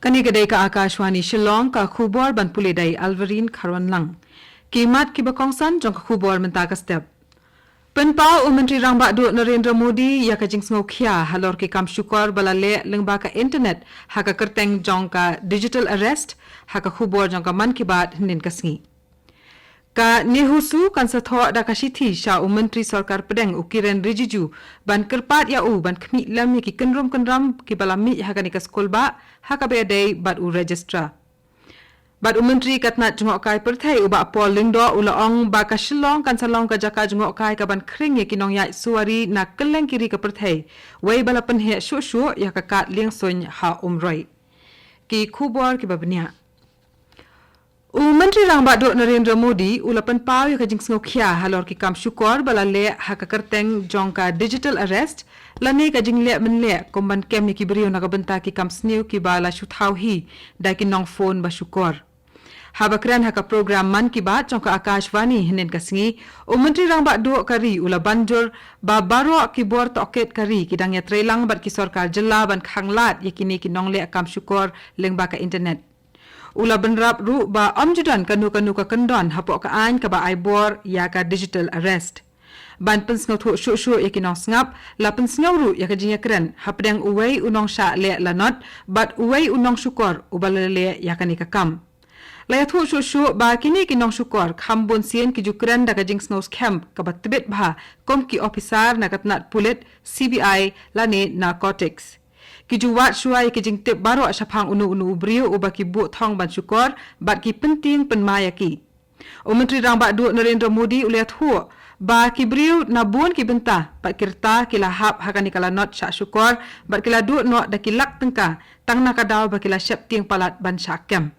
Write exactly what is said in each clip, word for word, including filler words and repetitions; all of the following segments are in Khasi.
Kane ka dei ka Akashvani Shillong, ka khubor ban pule da i Alvarine Kharwanlang. Ki mat kiba kongsan jong ka khubor mynta ka step. Pynpaw u Myntri Rangbah Duh Narendra Modi ïa ka jingsngewkhia halor ki kam shukor ba la leh lyngba ka internet ha ka kyrteng jong ka digital arrest, ha ka khubor jong ka Mann Ki Baat hynnin ka sngi. Ka NEHUSU kan sa thoh da ka shithi sha u Myntri Sorkar Pdeng u Kiren Rijiju ban kyrpad ïa u ban khmih lem ïa ki kynrum kynram kiba la mih ha kane ka skulbah ha kaba ïadei bad u Registrar. Bad u Myntri ka tnat jngohkai pyrthei u Bah Paul Lyngdoh u la ong ba ka Shillong kan sa long ka jaka jngohkai kaban khring ïa ki nongïaid suwari na kylleng ki ri ka pyrthei, wei ba la pynheh shuh shuh ïa ka kad liengsuiñ ha Umroi. Ki khubor kiba bniah. U Myntri Rangbah Duh Narendra Modi u la pynpaw ïa ka jingsngewkhia halor ki kam shukor ba la leh ha ka kyrteng jong ka digital arrest, lane ka jingleh mynleh kum ban kem ïa ki briew na ka bynta ki kam sniew kiba la shu thaw hi da ki nongphone ba shukor. Haba kren ha ka program Mann Ki Baat jong ka Akashvani hynnin ka sngi, u Myntri Rangbah Duh ka ri u la ban jur ba baroh ki bor tohkit ka ri ki dang ïatreilang bad ki sorkar jylla ban khanglad ïa kine ki nongleh kam shukor lyngba ka internet. U la bynrap ruh ba ym ju don kano kano ka kyndon hapoh ka aiñ kaba ai bor ïa ka digital arrest. Ban pynsngewthuh shuh shuh ïa ki nongsngap, la pynsngew ruh ïa ka jingïakren hapdeng uwei u nongshah leh lanot bad uwei u nongshukor uba la leh ïa kane ka kam. La ïathuh shuh shuh ba kine ki nongshukor kham bun sien ki ju kren da ka jingsngew skhem kaba tbit bha kum ki ophisar na ka tnat pulit, C B I lane narcotics. Ki ju wad shuwa ïa ki jingtip baroh shaphang uno uno u briew uba ki buh thong ban shukor bad ki pyntieng pynma ïa ki. U Myntri Rangbah Duh Narendra Modi u la ïathuh ba ki briew na bun ki bynta bad ki rta ki la hap ha kane ka lanot shah shukor bad ki la duh noh da ki lak tyngka tang na ka daw ba ki la sheptieng palat ban shah kem.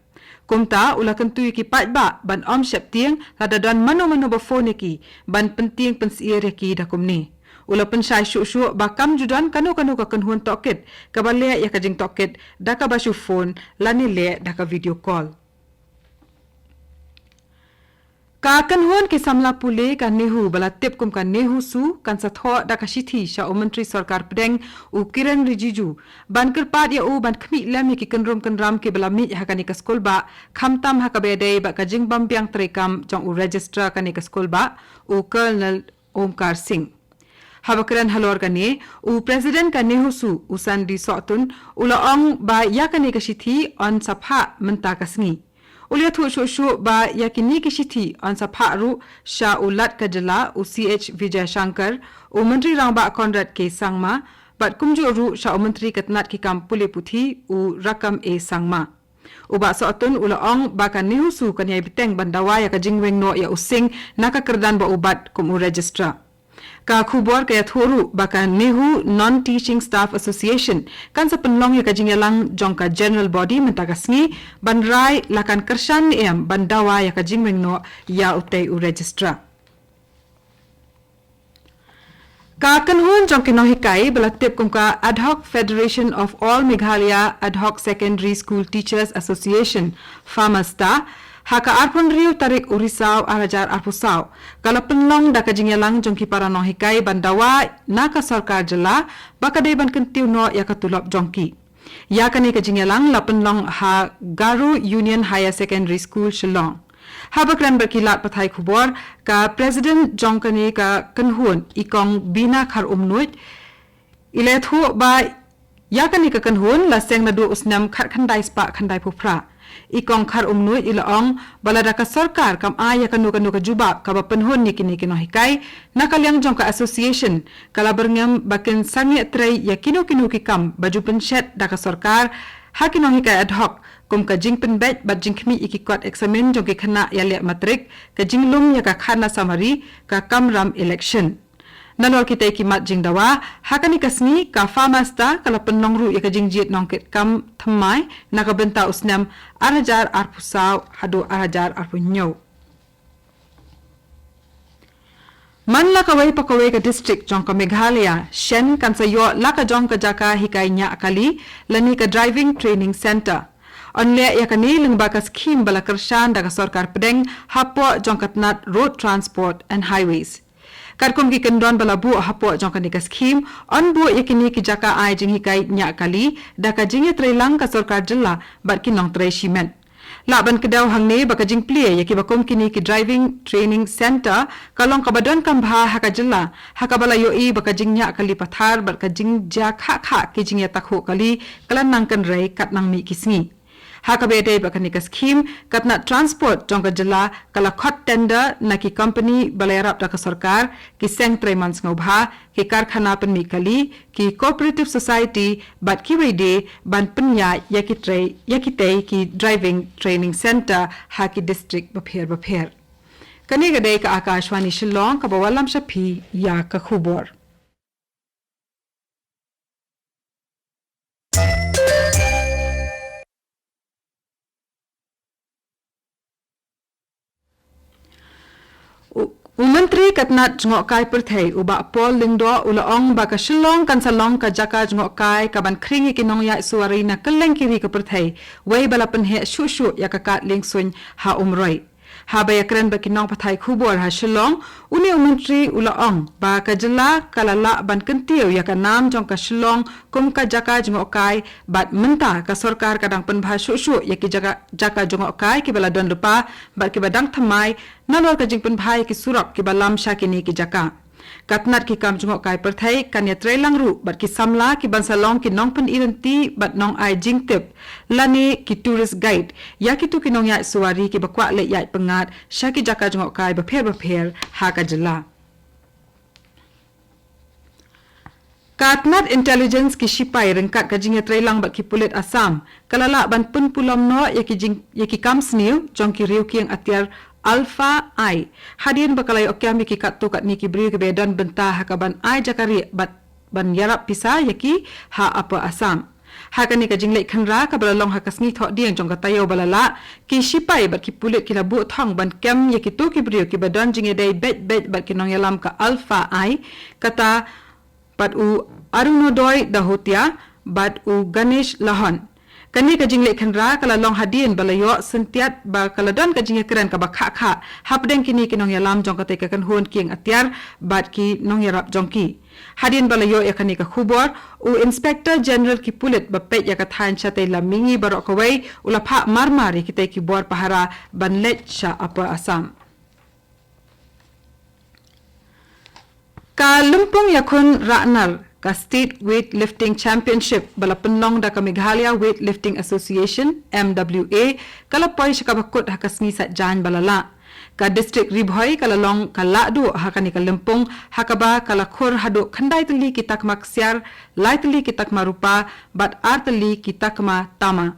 Kumta u la kyntu ïa ki paidbah ban ym sheptieng lada don mano mano ba phone ïa ki ban pyntieng pynsyier ïa ki da kumne. U la pynshai shuh shuh ba kam ju don kano kano ka kynhun tohkit kaba leh ïa ka jingtohkit da kaba shu phone lane leh da ka video call. Ka kynhun ki samla pule ka NEHU ba la tip kum ka NEHUSU kan sa thoh da ka shithi sha u Myntri Sorkar Pdeng u Kiren Rijiju ban kyrpad ïa u ban khmih lem ïa ki kynrum kynram kiba la mih ha kane ka skulbah, khamtam ha kaba ïadei bad ka jingbym biang treikam jong u Registrar kane ka skulbah, u Colonel Omkar Singh. Haba kren halor kane, u President ka NEHUSU u Sandy Sohtun u la ong ba ïa kane ka shithi yn sa phah mynta ka sngi. U la ïathuh shuh shuh ba ïa kine ki shithi yn sa phah ruh sha u Lat ka jylla u C H Vijayashankar, u Myntri Rangbah Conrad K Sangma bad kumjuh ruh sha u Myntri ka tnat ki kam pule puthi u Rakkam A Sangma. U Bah Sohtun u la ong ba ka NEHUSU kan ïai bteng ban dawa ïa ka jingweng noh ïa u Singh na ka kyrdan ba u bat kum u Registrar. Ka khubor ka ïathuh ruh ba ka NEHU Non-Teaching Staff Association kan sa pynlong ïa ka jingïalang jong ka General Body mynta ka sngi ban rai la kan kyrshan ne em ban dawa ïa ka jingweng noh ïa utei u Registrar. Ka kynhun jong ki nonghikai ba la tip kum ka Ad Hoc Federation of All Meghalaya Ad Hoc Secondary School Teachers Association, FAMASTA, ha ka arphew hynriew tarik u Risaw ar hajar arphew saw ka la pynlong da ka jingïalang jong ki para nonghikai ban dawa na ka sorkar jylla ba ka dei ban kyntiew noh ïa ka tulop jong ki. Ïa kane ka jingïalang la pynlong ha Garo Union Higher Secondary School, Shillong. Haba kren bad ki lad pathai khubor, ka President jong kane ka kynhun, i Kong Bina Kharumnuid, i la ïathuh ba ïa kane ka kynhun la seng naduh u snem khatkhyndai spah khyndaiphew phra. I Kong Kharumnuid i la ong ba lada ka sorkar kam ai ïa kano kano ka jubab kaba pynhun ïa kine ki nonghikai, na ka liang jong ka association ka la byrngem ba kin sangeh trei ïa kino kino ki kam ba ju pynshet da ka sorkar ha ki nonghikai ad hoc, kum ka jingpynbeit bad jingkhmih ïa ki kot eksamin jong ki khynnah ïaleh matrik, ka jinglum ïa ka khanasamari, ka kamram election. Nalor kitei ki mat jingdawa, ha kane ka sngi ka FAMASTA ka la pynlong ruh ïa ka jingjied nongkitkam thymmai na ka bynta u snem ar hajar arphew saw haduh ar hajar arphew hynñiew. Man la kawei pa kawei ka district jong ka Meghalaya, shen kan sa ïoh la ka jong ka jaka hikai ñiah kali, lane ka driving training centre. Yn leh ïa kane lyngba ka skhim ba la kyrshan da ka sorkar pdeng hapoh jong ka tnat Road Transport and Highways. Katkum ki kyndon ba la buh hapoh jong kane ka skhim, yn buh ïa kine ki jaka ai jinghikai ñiah kali da ka jingïatreilang ka sorkar jylla bad ki nongtrei shimet. Lah ban kdew hangne ba ka jingplie ïa kiba kum kine ki driving training centre ka long kaba donkam bha ha ka jylla, ha kaba la ïohi ba ka jingñiah kali pathar bad ka jingjia khah khah ki jingïatakhuh kali ka la nang kynrei katba nang mih ki sngi. Ha kaba ïadei bad kane ka skhim, ka tnat transport jong ka jylla ka la khot tender na ki kompani ba la ïarap da ka sorkar, ki seng trei mon sngewbha, ki karkhana pynmih kali, ki cooperative society bad kiwei de ban pynïaid ïa ki trei, ïa kitei ki driving training centre ha ki district bapher bapher. Kane ka dei ka Akashvani Shillong kaba wallam sha phi ïa ka khubor. U, u Myntri ka tnat jngohkai pyrthei, u Bah Paul Lyngdoh, u la ong ba ka Shillong kan sa long ka jaka jngohkai kaban khring ïa ki nongïaid suwari na kylleng ki ri ka pyrthei, wei ba la pynheh shuh shuh ïa ka kad liengsuiñ ha Umroi. Haba ïakren bad ki nongpathai khubor ha Shillong, une u Myntri u la ong ba ka jylla ka la lah ban kyntiew ïa ka nam jong ka Shillong kum ka jaka jngohkai, bad mynta ka sorkar ka dang pynbha shuh shuh ïa ki jaka, jaka jngohkai kiba la don lypa bad kiba dang thymmai, nalor ka jingpynbha ïa ki surok kiba lam sha kine ki jaka. Ka tnat ki kam jngohkai pyrthei kan ïatreilang ruh bad ki samla kiban sa long ki nongpyni lynti bad nongai jingtip, lane ki tourist guide, ïa kito ki nongïaid suwari kiba kwah leit ïaid pyngngad sha ki jaka jngohkai bapher bapher ha ka jylla. Ka tnat intelligence ki shipai ryngkat ka jingïatreilang bad ki pulit Assam ka la lah ban pynpulom noh ïa ki jing, ïa ki kam sniew jong ki riewkieng atiar Alpha Eye, hadien ba ka la ïoh kem ïa ki katto katne ki briew kiba don bynta ha kaban ai jakarieh bad ban ïarap pisa ïa ki ha Upper Assam. Ha kane ka jingleit khynra kaba la long ha ka sngi Thohdieng jong ka taïew ba la lah, ki shipai bad ki pulit ki la buh thong ban kem ïa kito ki briew kiba don jingïadei beit beit bad ki nongïalam ka Alpha Eye, kata bad u Arunodoi Dahotia bad u Ganesh Lahon. Kane ka jingleit khynra ka la long hadien ba la ïoh syntiat ba ka la don ka jingïakren kaba khah khah hapdeng kine ki nongïalam jong katei ka kynhun kieng atiar bad ki nongïarap jong ki. Hadien ba la ïoh ïa kane ka khubor, u Inspector General ki pulit ba peit ïa ka thaiñ shatei lam mihngi baroh kawei u la phah marmar ïa kitei ki bor pahara ban leit sha Upper Assam. Ka lympung ïakhun rahnar ka State Weightlifting Championship ba la pynlong da ka Meghalaya Weightlifting Association, M W A, ka la poi sha kaba kut ha ka sngi Saitjaiñ ba la lah. Ka District Ri Bhoi ka la long ka lahduh ha kane ka lympung, ha kaba ka la khur haduh khyndai tylli ki takma ksiar, lai tylli ki takma rupa bad ar tylli ki takma tama.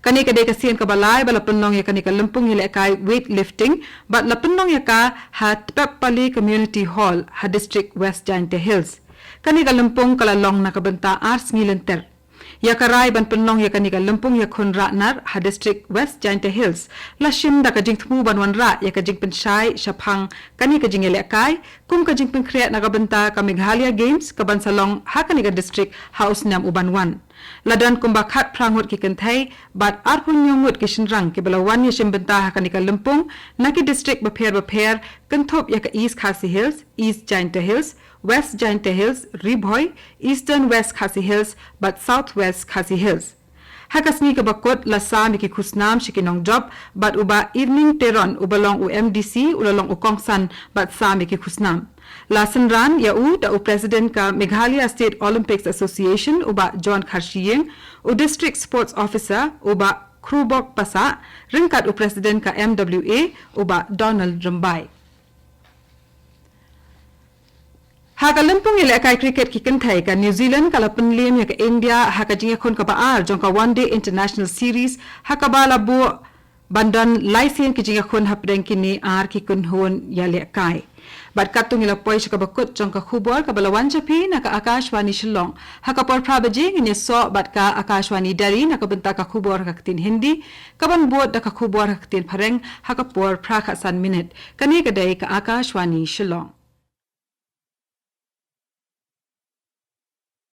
Kane ka dei ka sien kaba lai ba la pynlong ïa kane ka lympung ïalehkai weightlifting bad la pynlong ïa ka ha Tpep Pali Community Hall ha District West Jaintia Hills. Kane ka lympung ka la long na ka bynta ar sngi lynter. Ïa ka rai ban pynlong ïa kane ka lympung ïakhun rahnar ha District West Jaintia Hills la shim da ka jingthmu ban wanrah ïa ka jingpynshai shaphang kane ka jingïalehkai kum ka jingpynkhreh na ka bynta ka Meghalaya Games kaban sa long ha kane ka district ha u snem uban wan. La don kumba khatphra ngut ki kynthei bad arphew hynñiew ngut ki shynrang kiba la wan ïashim bynta ha kane ka lympung na ki district bapher bapher, kynthup ïa ka East Khasi Hills, East Jaintia Hills, West Jaintia Hills, Ri Bhoi, Eastern West Khasi Hills bad South West Khasi Hills. Ha ka sngi kaba kut la sam ïa ki khusnam sha ki nongjop bad u Bah Evening Teron uba long u M D C u la long u kongsan bad sam ïa ki khusnam. La synran ïa u da u President ka Meghalaya State Olympics Association u Bah John Kharshiing, u District Sports Officer u Bah Khrubok Passah, ryngkat u President ka M W A u Bah Donald Rymbai. Ha ka lympung ïalehkai cricket ki kynthei, ka New Zealand ka la pynliem ïa ka India ha ka jingïakhun kaba ar jong ka One Day International Series, ha kaba la buh ban don lai sien ki jingïakhun hapdeng kine ar ki kynhun ïalehkai. Bad katto ngi la poi sha kaba kut jong ka khubor kaba la wan sha phi na ka Akashvani Shillong. Ha ka por phra baje ngin ïasoh bad ka Akashvani Delhi na ka bynta ka khubor ha ka ktien Hindi, kaban bud da ka khubor ha ka ktien Phareng ha ka por phra khatsan minit. Kane ka dei ka Akashvani Shillong.